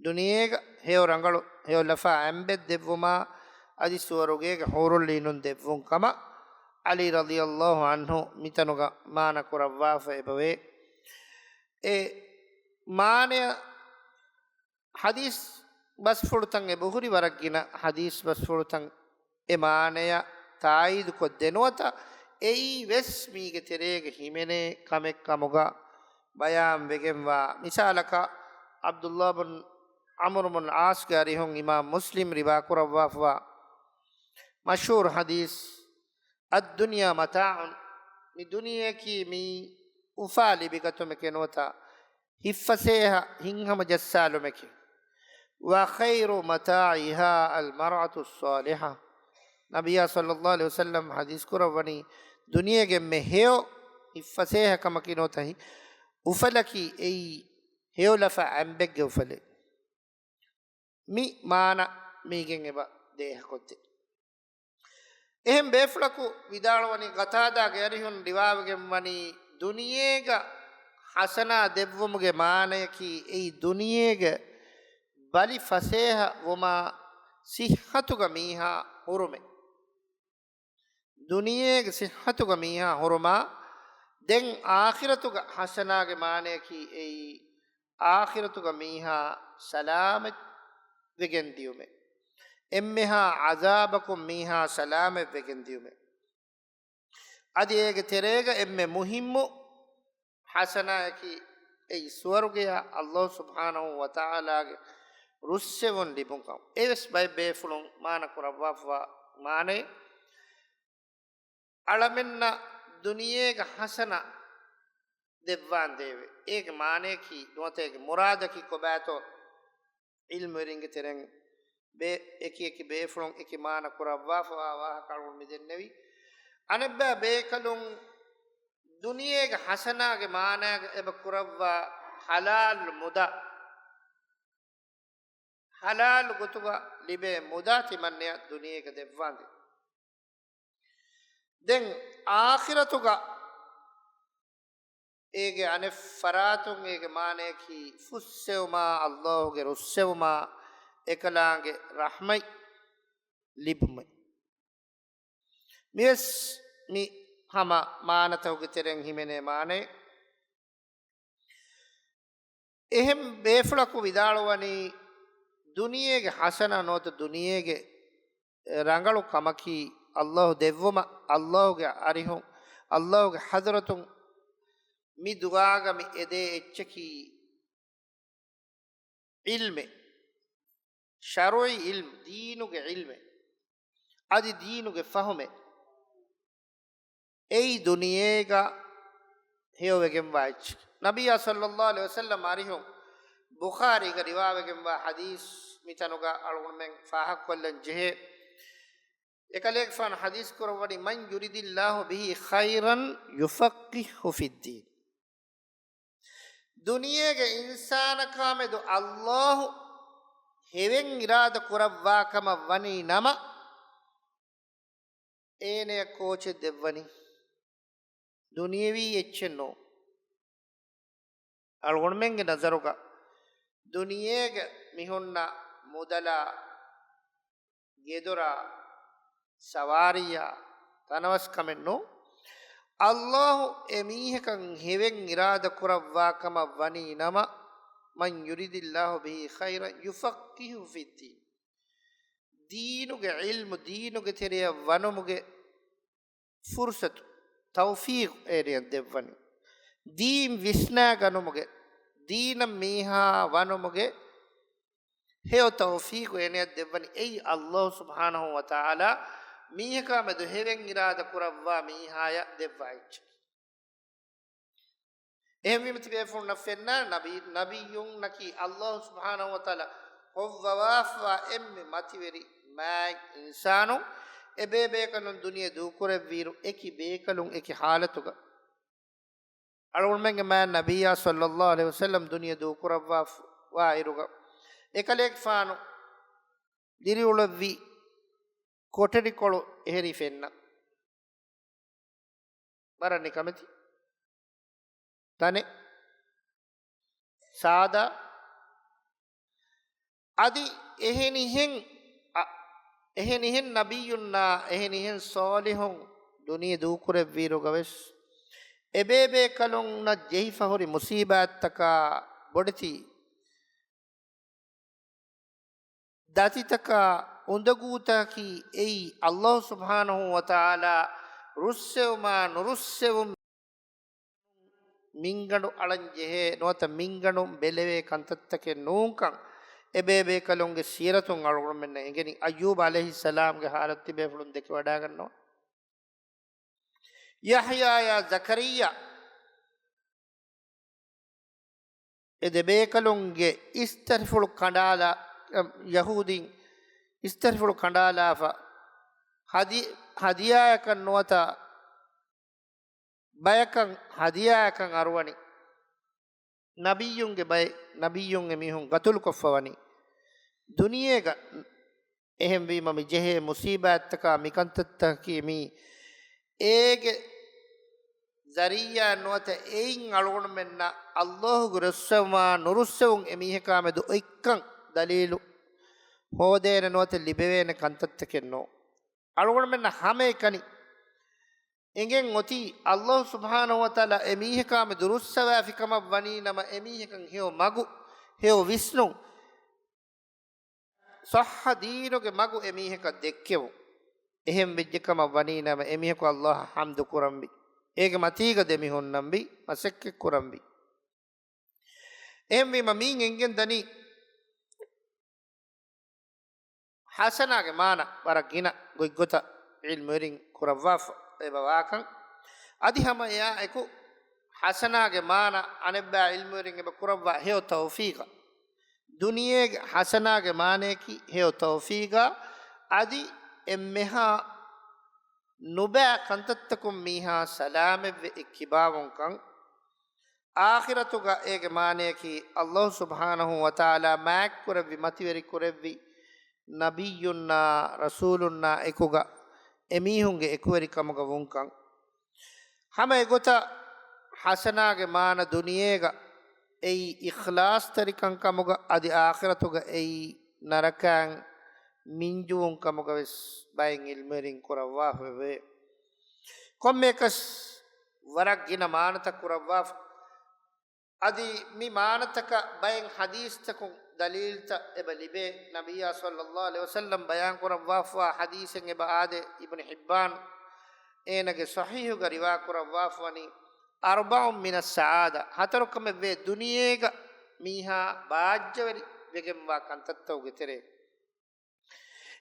ދުނިޔޭގަ ހެޔޮ ރަނގަޅު، ހެޔޮ ލަފާ އަނބެއް ދެއްވުމާ، އަދި ސުވަރުގޭގެ ޙޫރުލް ޢީނުން ދެއްވުން ކަމަށް ޢަލީ ރަޟިޔަﷲ ޢަންހު މިތަނުގަ މާނަ ކުރައްވާފަ އެބަވޭ. އެ މާނަޔަށް ޙަދީޘް ބަސްފުޅުތައް އެބަހުރި، ވަރަށް ގިނަ ޙަދީޘް ބަސްފުޅުތައް އެ މާނަޔަށް ތާއީދުކޮށްދޭ ނުވަތަ އެއީ ވެސް މީގެ ތެރޭގަ ހިމެނޭ ކަމެއް ކަމުގަ ބަޔާންވެގެންވާ. މިސާލަކަށް، ޢަބްދުﷲ ބުން ޢަމްރު ބުން ޢާޞްގެ އަރިހުން އިމާމް މުސްލިމް ރިވާކުރައްވާފަވާ މަޝްހޫރު ޙަދީޘް، الدنيا متاع، މި ދުނިޔެއަކީ މީ އުފާ ލިބިގަތުމެކޭ ނުވަތަ ހިތްފަސޭހަ ހިތްހަމަޖައްސާލުމެކޭ. وخير متاعها المرأة الصالحة. ނަބިއްޔާ ޞައްލަﷲ ޢަލައިހި ވަސައްލަމް ޙަދީޘް ކުރައްވަނީ، ދުނިޔޭގެ އެންމެ ހެޔޮ ހިތްފަސޭހަ ކަމަކީ ނުވަތަ ހި-، އުފަލަކީ އެއީ ހެޔޮލަފާ އަނބެއްގެ އުފަލެއް. މި މާނަ މީގެން އެބަ ދޭހަކޮށްދޭ. އެހެން ބޭފުޅަކު ވިދާޅުވަނީ، ޤަތާދާގެ އަރިހުން ރިވާވެގެން ވަނީ، ދުނިޔޭގަ ޙަސަނާ ދެއްވުމުގެ މާނަޔަކީ އެއީ ދުނިޔޭގެ ބަލި ފަސޭހަ ވުމާ، ޞިއްޙަތުގަ މީހާ ހުރުމެއް. ދުނިޔޭގެ ޞިއްޙަތުގަ މީހާ ހުރުމާ، ދެން އާޚިރަތުގަ ޙަސަނާގެ މާނަޔަކީ އެއީ، އާޚިރަތުގަ މީހާ ސަލާމަތް ވެގެން ދިޔުމެއް. އެންމެހާ ޢަޒާބަކުން މީހާ ސަލާމަތް ވެގެން ދިޔުމެއް. އަދި އޭގެ ތެރޭގަ އެންމެ މުހިއްމު ޙަސަނާޔަކީ އެއީ ސުވަރުގެޔާ ﷲ ސުބްޙާނަހޫ ވަތަޢާލާގެ ރުއްސެވުން ލިބުންކަން. އެވެސް ބައެއް ބޭފުޅުން މާނަ ކުރައްވާފަވާ މާނައެއް. އަޅަމެންނަށް ދުނިޔޭގަ ޙަސަނަ ދެއްވާނދޭވެ. އޭގެ މާނަޔަކީ ނުވަތަ އޭގެ މުރާދަކީ ކޮބާތޯ؟ ޢިލްމުވެރިންގެ ތެރެއިން ބޭ-، އެކި އެކި ބޭފުޅުން އެކި މާނަ ކުރައްވާފަވާ ވާހަކަ އަޅުގަނޑު މި ދެންނެވީ. އަނެއްބައި ބޭކަލުން ދުނިޔޭގެ ޙަސަނާގެ މާނައިގަ އެބަ ކުރައްވާ ޙަލާލު މުދާ، ޙަލާލު ގޮތުގަ ލިބޭ މުދާ ތިމަންނަޔަށް ދުނިޔޭގަ ދެއްވާނދޭ. ދެން އާޚިރަތުގަ އޭގެ އަނެއް ފަރާތުން އޭގެ މާނަޔަކީ ފުއްސެވުމާ، ﷲ ގެ ރުއްސެވުމާ، އެކަލާނގެ ރަޙްމަތް ލިބުމެއް. މިވެސް މި ހަމަ މާނަތަކުގެ ތެރެއިން ހިމެނޭ މާނައެއް. އެހެން ބޭފުޅަކު ވިދާޅުވަނީ، ދުނިޔޭގެ ޙަސަނާ ނުވަތަ ދުނިޔޭގެ ރަނގަޅު ކަމަކީ، ﷲ ދެއްވުމަށް، ﷲ ގެ އަރިހުން، ﷲ ގެ ޙަޟްރަތުން މި ދުވާގަ މި އެދޭ އެއްޗަކީ ޢިލްމެއް، ޝަރުޢީ ޢިލްމު، ދީނުގެ ޢިލްމެއް، އަދި ދީނުގެ ފަހުމެއް. އެއީ ދުނިޔޭގަ ހެޔޮވެގެންވާ އެއްޗެއް. ނަބިއްޔާ ޞައްލައްލާހު ޢަލައިހި ވަސައްލަމް އަރިހުން ބުޚާރީގަ ރިވާވެގެންވާ ޙަދީޘް މިތަނުގަ އަޅުގަނޑުމެން ފާހަގަކޮށްލަން ޖެހޭ. އެކަލޭގެފާނު ޙަދީޘް ކުރައްވަނީ، مَنْ يُرِدِ اللَّهُ بِهِ خَيْرًا يُفَقِّهْهُ فِي الدِّينِ. ދުނިޔޭގެ އިންސާނަކާމެދު ﷲ ހެވެން އިރާދަ ކުރައްވާ ކަމަށް ވަނީ ނަމަ، އޭނަޔަށް ކޯޗެއް ދެއްވަނީ؟ ދުނިޔެވީ އެއްޗެއް ނޫން. އަޅުގަނޑުމެންގެ ނަޒަރުގަ ދުނިޔޭގެ މި ހުންނަ މުދަލާ، ގެދޮރާ، ސަވާރީއާ، ތަނަވަސް ކަމެއް ނޫން. ﷲ އެ މީހަކަށް ހެވެން އިރާދަ ކުރައްވާ ކަމަށް ވަނީ ނަމަ، مَنْ يُرِدِ اللَّهُ بِهِ خَيْرًا يُفَقِّهْهُ فِي الدِّينِ. ދީނުގެ ޢިލްމު، ދީނުގެ ތެރެއަށް ވަނުމުގެ ފުރުޞަތު، ތައުފީޤު އޭރިއަށް ދެއްވަނީ. ދީން ވިސްނާގަނުމުގެ، ދީނަށް މީހާ ވަނުމުގެ ހެޔޮ ތައުފީޤު އޭނަޔަށް ދެއްވަނީ. އެއީ ﷲ ސުބްޙާނަހޫ ވަތަޢާލާ މީހަކާމެދު ހެވެން އިރާދަ ކުރައްވާ މީހާޔަށް ދެއްވާ އެއްޗެއް. އެހެންވީމަ ތިބޭފުޅުންނަށް ފެންނަ ނަބީ، ނަބިއްޔުންނަކީ ﷲ ސުބްޙާނަހޫ ވަތަޢާލާ ހޮއްވަވާފަވާ އެންމެ މަތިވެރި މާތް އިންސާނުން. އެބޭބޭކަލުން ދުނިޔެ ދޫކުރެއްވިއިރު، އެކި ބޭކަލުން އެކި ޙާލަތުގަ. އަޅުގަނޑުމެންގެ މާތް ނަބިއްޔާ ޞައްލައްލާހު ޢަލައިހި ވަސައްލަމް ދުނިޔެ ދޫކުރައްވާފަވާއިރުގަ، އެކަލޭގެފާނު ދިރިއުޅެއްވި ކޮޓަރިކޮޅު އެހެރީ ފެންނަ. ވަރަށް ނިކަމެތި ތަނެއް. ސާދާ. އަދި އެހެނިހެން، އަ، އެހެނިހެން ނަބިއްޔުންނާ، އެހެނިހެން ޞާލިޙުން ދުނިޔެ ދޫކުރެއްވިއިރުގަވެސް، އެބޭބޭކަލުންނަށް ޖެހިފަ ހުރި މުޞީބާތްތަކާ ބޮޑެތި ދަތިތަކާ އުނދަގޫތަކަކީ އެއީ، ﷲ ސުބްޙާނަހޫ ވަތަޢާލާ ރުއްސެވުމާ ނުރުއްސެވުން މިންގަނޑު އަޅަން ޖެހޭ ނުވަތަ މިންގަނޑުން ބެލެވޭ ކަންތައްތަކެއް ނޫންކަން އެބޭބޭކަލުންގެ ސީރަތުން އަޅުގަނޑުމެންނަށް އެނގެނީ. އައްޔޫބް ޢަލައިހިއްސަލާމްގެ ޙާލަތު ތިބޭފުޅުން ދެކިވަޑައިގަންނަވާ. ޔަޙްޔާޔާ ޒަކަރިއްޔާ އެ ދެބޭކަލުންގެ އިސްތަށިފުޅު ކަނޑާލާ، ޔަހޫދީން އިސްތަށިފުޅު ކަނޑާލާފަ، ހަދި-، ހަދިޔާއަކަށް ނުވަތަ ބަޔަކަށް ހަދިޔާއަކަށް އަރުވަނީ. ނަބިއްޔުންގެ ބައެއް ނަބިއްޔުން އެމީހުން ގަތުލުކޮށްފަ ވަނީ. ދުނިޔޭގަ އެހެންވީމަ މި ޖެހޭ މުޞީބާތްތަކާ މިކަންތައްތަކަކީ މީ އޭގެ ޒަރީޢާ ނުވަތަ އެއިން އަޅުގަނޑުމެންނަށް ﷲގެ ރުއްސެވުމާ ނުރުއްސެވުން އެމީހަކާމެދު އޮތްކަން ދަލީލު ހޯދޭނެ ނުވަތަ ލިބެވޭނެ ކަންތައްތަކެއް ނޫން. އަޅުގަނޑުމެންނަށް ހަމައެކަނި އެނގެން އޮތީ، އައްލާހު ސުބްޙާނަހު ވަތަޢާލާ އެ މީހަކާ މި ދުރުއްސަވާފި ކަމަށް ވަނީ ނަމަ، އެ މީހަކަށް ހެޔޮ މަގު، ހެޔޮ ވިސްނުން، ޞައްޙަ ދީނުގެ މަގު އެ މީހަކަށް ދެއްކެވުން. އެހެން ވެއްޖެ ކަމަށް ވަނީ ނަމަ، އެ މީހަކު އައްލާހަށް ޙަމްދު ކުރަންވީ. އޭގެ މަތީގަ ދެމިހުންނަންވީ، މަސައްކަތް ކުރަންވީ. އެހެންވީމަ، މީން އެނގެން ދަނީ، ޙަސަނާގެ މާނަ ވަރަށް ގިނަ ގޮތްގޮތަށް ޢިލްމުވެރިން ކުރައްވާފަ އެބަ ވާކަން. އަދި ހަމަ އެއާ އެކު، ޙަސަނާގެ މާނަ އަނެއްބައި ޢިލްމުވެރިން އެބަ ކުރައްވާ ހެޔޮ ތައުފީޤަށް. ދުނިޔޭގެ ޙަސަނާގެ މާނަޔަކީ ހެޔޮ ތައުފީޤާ، އަދި އެންމެހާ ނުބައި ކަންތައްތަކުން މީހާ ސަލާމަތްވެ އެއްކިބާވުންކަން. އާޚިރަތުގަ އޭގެ މާނަޔަކީ، އައްލާހު ސުބްޙާނަހު ވަތަޢާލާ މާތްކުރެއްވި، މަތިވެރި ކުރެއްވި ނަބިއްޔުންނާ ރަސޫލުންނާ އެކުގަ އެމީހުންގެ އެކުވެރިކަމުގަ ވުންކަން. ހަމަ އެގޮތަށް، ޙަސަނާގެ މާނަ ދުނިޔޭގަ އެއީ އިޚްލާޞްތެރިކަން ކަމުގަ، އަދި އާޚިރަތުގަ އެއީ ނަރަކައިން މިންޖުވުން ކަމުގަ ވެސް ބައެއް ޢިލްމުވެރިން ކުރައްވާފައެވެ. ކޮންމެއަކަސް ވަރަށް ގިނަ މާނަތައް ކުރައްވާފަ. އަދި މި މާނަތަކަށް ބައެއް ޙަދީޘްތަކުން ދަލީލްތައް އެބަ ލިބޭ. ނަބިއްޔާ ޞައްލައްލާހު ޢަލައިހި ވަސައްލަމް ބަޔާން ކުރައްވާފަވާ ޙަދީޘެއް އެބަ އާދޭ، އިބްނު ޙިއްބާން އޭނަގެ ޞަޙީޙުގަ ރިވާ ކުރައްވާފަވަނީ، "أربع من السعادة"، ހަތަރު ކަމެއް ވޭ ދުނިޔޭގަ މީހާ ބާއްޖަވެރި ވެގެންވާ ކަންތައްތަކުގެ ތެރޭ.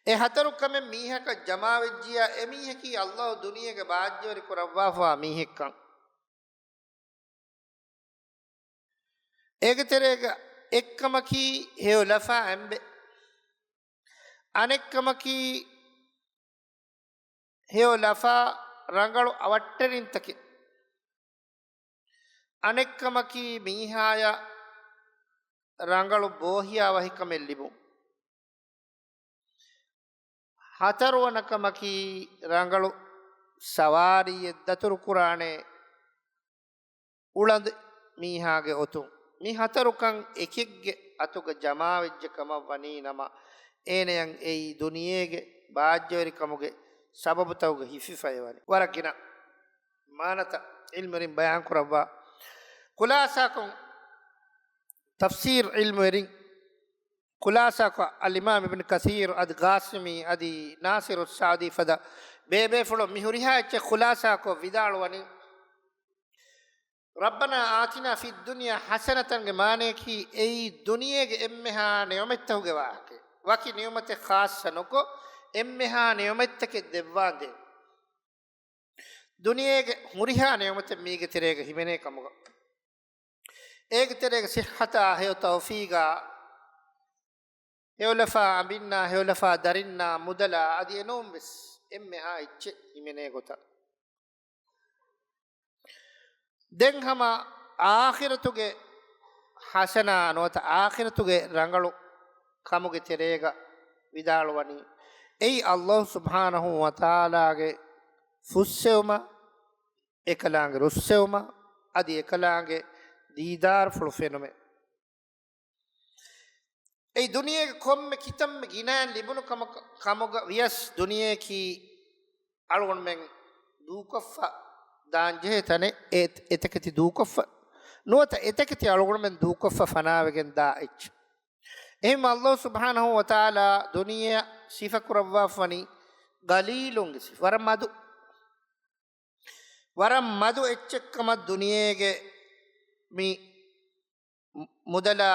އެ ހަތަރު ކަމެއް މީހަކަށް ޖަމާވެއްޖިޔާ، އެ މީހަކީ އައްލާހު ދުނިޔޭގަ ބާއްޖަވެރި ކުރައްވާފަވާ މީހެއްކަން. އޭގެ ތެރޭގަ އެއްކަމަކީ ހެޔޮ ލަފާ އެނބެ. އަނެއްކަމަކީ ހެޔޮ ލަފާ ރަނގަޅު އަވަށްޓެރިންތަކެއް. އަނެއްކަމަކީ މީހާޔަށް ރަނގަޅު ބޯހިޔާވަހިކަމެއް ލިބުން. ހަތަރުވަނަ ކަމަކީ ރަނގަޅު ސަވާރީއެއް ދަތުރުކުރާނެ އުޅަނދު މީހާގެ އޮތުން. މި ހަތަރުކަން އެކެއްގެ އަތުގަ ޖަމާވެއްޖެ ކަމަށް ވަނީ ނަމަ، އޭނަޔަށް އެއީ ދުނިޔޭގެ ބާއްޖަވެރިކަމުގެ ސަބަބުތަކުގަ ހިފިފައިވަނީ. ވަރަށް ގިނަ މާނަތައް ޢިލްމުވެރިން ބަޔާންކުރައްވާ. ޚުލާޞާކޮށް، ތަފްސީރު ޢިލްމުވެރިން ޚުލާޞާކޮށް، އަލްއިމާމް އިބްނު ކަޘީރު އަދި ޤާސިމީ އަދި ނާޞިރުއްސަޢުދީ ފަދަ ބޭބޭފުޅުން މި ހުރިހާ އެއްޗެއް ޚުލާޞާކޮށް ވިދާޅުވަނީ، "ربنا آتنا في الدنيا حسنة" ގެ މާނަޔަކީ އެއީ ދުނިޔޭގެ އެންމެހާ ނިޢުމަތްތަކުގެ ވާހަކައެއް. ވަކި ނިޢުމަތެއް ޚާއްޞަ ނުކޮށް، އެންމެހާ ނިޢުމަތްތަކެއް ދެއްވާނދޭން. ދުނިޔޭގެ ހުރިހާ ނިޢުމަތެއް މީގެ ތެރޭގަ ހިމެނޭ ކަމުގަ، އޭގެ ތެރޭގަ ޞިއްޙަތާ، ހެޔޮ ތައުފީގާ، ހެޔޮލަފާ އަނބިންނާ، ހެޔޮލަފާ ދަރިންނާ، މުދަލާ އަދި އެނޫން ވެސް އެންމެހާ އެއްޗެއް ހިމެނޭ ގޮތަށް. ދެން ހަމަ އާޚިރަތުގެ ޙަސަނާ ނުވަތަ އާޚިރަތުގެ ރަނގަޅު ކަމުގެ ތެރޭގަ ވިދާޅުވަނީ، އެއީ ﷲ ސުބްޙާނަހޫ ވަތަޢާލާގެ ފުއްސެވުމަށް، އެކަލާނގެ ރުއްސެވުމަށް، އަދި އެކަލާނގެ ދީދާރުފުޅު ފެނުމެއް. އެއީ ދުނިޔޭގެ ކޮންމެ ކިތަންމެ ގިނައިން ލިބުނު ކަމަކަށް، ކަމުގަ ވިޔަސް ދުނިޔެއަކީ އަޅުގަނޑުމެން ދޫކޮށްފަ ދާންޖެހޭ ތަނެއް، އެ، އެތަކެތި ދޫކޮށްފަ ނުވަތަ އެތަކެތި އަޅުގަނޑުމެން ދޫކޮށްފަ ފަނާވެގެން ދާ އެއްޗެއް. އެހެން ﷲ ސުބްޙާނަހޫ ވަތަޢާލާ ދުނިޔެއަށް ސިފަކުރައްވާފަވަނީ ޤަލީލުންގެ ސިފަ، ވަރަށް މަދު. ވަރަށް މަދު އެއްޗެއްކަމަށް ދުނިޔޭގެ މި މު-، މުދަލާ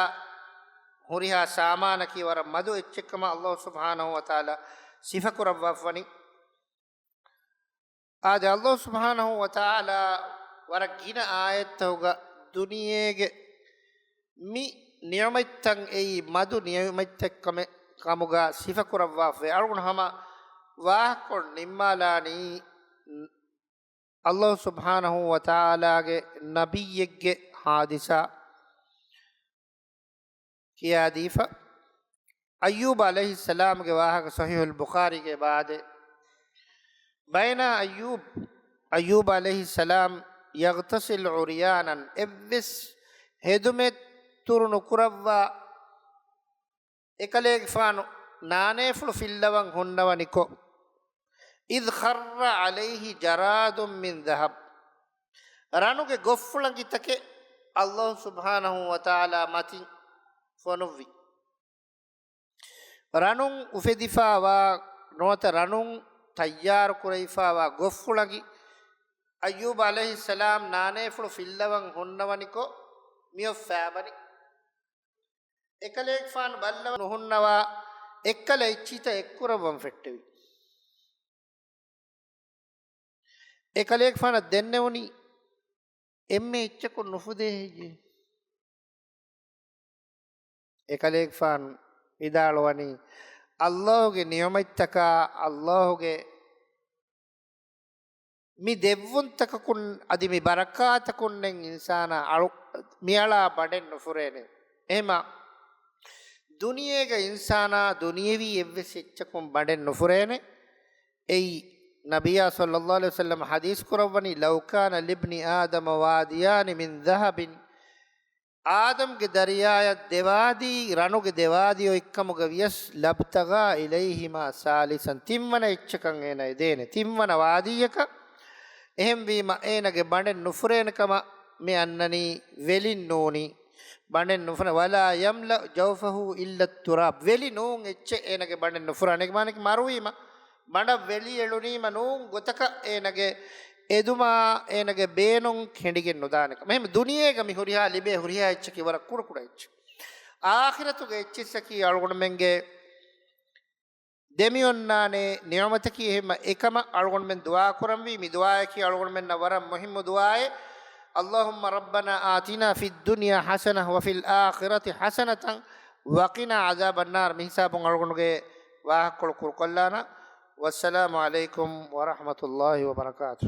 ހުރިހާ ސާމާނަކީ ވަރަށް މަދު އެއްޗެއްކަމަށް ﷲ ސުބްޙާނަހޫ ވަތަޢާލާ ސިފަކުރައްވާފަވަނީ. އާދެ، ﷲ ސުބްޙާނަހޫ ވަތަޢާލާ ވަރަށް ގިނަ އާޔަތްތަކުގަ ދުނިޔޭގެ މި ނިޢުމަތްތައް އެއީ މަދު ނިޢުމަތްތައް ކަމެއް ކަމުގަ ސިފަކުރައްވާފަވޭ. އަޅުގަނޑު ހަމަ ވާހަކަކޮށް ނިންމާލާނީ ﷲ ސުބްޙާނަހޫ ވަތަޢާލާގެ ނަބިއްޔެއްގެ ޙާދިސާ ކިޔާދީފަ. އައްޔޫބު ޢަލައިހިއްސަލާމްގެ ވާހަކަ ޞަޙީޙުލް ބުޚާރީގަ އެބައާދޭ، بينا أيوب، އައްޔޫބު ޢަލައިހިއްސަލާމް، يغتسل عريانا، އެއްވެސް ހެދުމެއް ތުރު ނުކުރައްވާ، އެކަލޭގެފާނު ނާނޭފުޅު ފިއްލަވަން ހުންނަވަނިކޮށް، إذ خر عليه جراد من ذهب، ރަނުގެ ގޮށްފުޅަނގިތަކެއް އައްލާހު ސުބްޙާނަހު ވަތަޢާލާ މަތިން ފޮނުއްވި. ރަނުން އުފެދިފާވާ ނުވަތަ ރަނުން ތައްޔާރު ކުރެވިފާވާ ގޮށްފުޅަނގި އައްޔޫބު ޢަލައިހިއްސަލާމް ނާނޭފުޅު ފިއްލަވަން ހުންނަވަނިކޮށް މިއޮއް ފައިބަނި. އެކަލޭގެފާނު ބައްލަވަން ނުހުންނަވާ އެއްކަލަ އެއްޗިތައް އެއްކުރައްވަން ފެއްޓެވި. އެކަލޭގެފާނަށް ދެންނެވުނީ އެންމެ އެއްޗަކުން ނުފުދޭ ހެއްޔޭ؟ އެކަލޭގެފާނު ވިދާޅުވަނީ، އައްލާހުގެ ނިޢުމަތްތަކާ، އައްލާހުގެ މި ދެއްވުންތަކަކުން އަދި މި ބަރަކާތަކުންނެއް އިންސާނާ އަޅު-، މިއަޅާ ބަނޑެއް ނުފުރޭނެ. އެހެމަ ދުނިޔޭގަ އިންސާނާ ދުނިޔެވީ އެއްވެސް އެއްޗަކުން ބަނޑެއް ނުފުރޭނެ. އެއީ ނަބިއްޔާ ޞައްލައްލާހު ޢަލައިހި ވަސައްލަމަ ޙަދީޘް ކުރައްވަނީ، لو كان لابن آدم واديان من ذهب، އާދަމްގެ ދަރިޔާއަށް ދެވާދީ، ރަނުގެ ދެވާދި އޮތްކަމުގަ ވިޔަސް، لابتغى إليهما ثالثا، ތިންވަނަ އެއްޗަކަށް އޭނަ އެދޭނެ، ތިންވަނަ ވާދީއަކަށް. އެހެންވީމަ، އޭނަގެ ބަނޑެއް ނުފުރޭނެ ކަމަށް މި އަންނަނީ ވެލިން ނޫނީ. ބަނޑެއް ނުފުރޭ، ولا يملأ جوفه إلا التراب، ވެލި ނޫން އެއްޗެއް އޭނަގެ ބަނޑެއް ނުފުރާނެ. އޭގެ މާނައަކީ މަރުވީމަ، ބަނޑަށް ވެލި އެޅުނީމަ ނޫން ގޮތަކަށް އޭނަގެ އެދުމާ އޭނަގެ ބޭނުން ކެނޑިގެން ނުދާނެ ކަމަށް. އެހެން ދުނިޔޭގަ މި ހުރިހާ ލިބޭ ހުރިހާ އެއްޗަކީ ވަރަށް ކުޑަކުޑަ އެއްޗެއް. އާޚިރަތުގެ އެއްޗިއްސަކީ އަޅުގަނޑުމެންގެ ދެމިއޮންނާނޭ ނިޢުމަތަކީ. އެހެންމަ އެކަމަށް އަޅުގަނޑުމެން ދުޢާ ކުރަންވީ. މި ދުޢާއަކީ އަޅުގަނޑުމެންނަށް ވަރަށް މުހިއްމު ދުޢާއެއް. اللهم ربنا آتنا في الدنيا حسنة وفي الآخرة حسنة وقنا عذاب النار. މި ހިސާބުން އަޅުގަނޑުގެ ވާހަކަކޮޅު ކުރުކޮށްލާނަން. والسلام عليكم ورحمة الله وبركاته.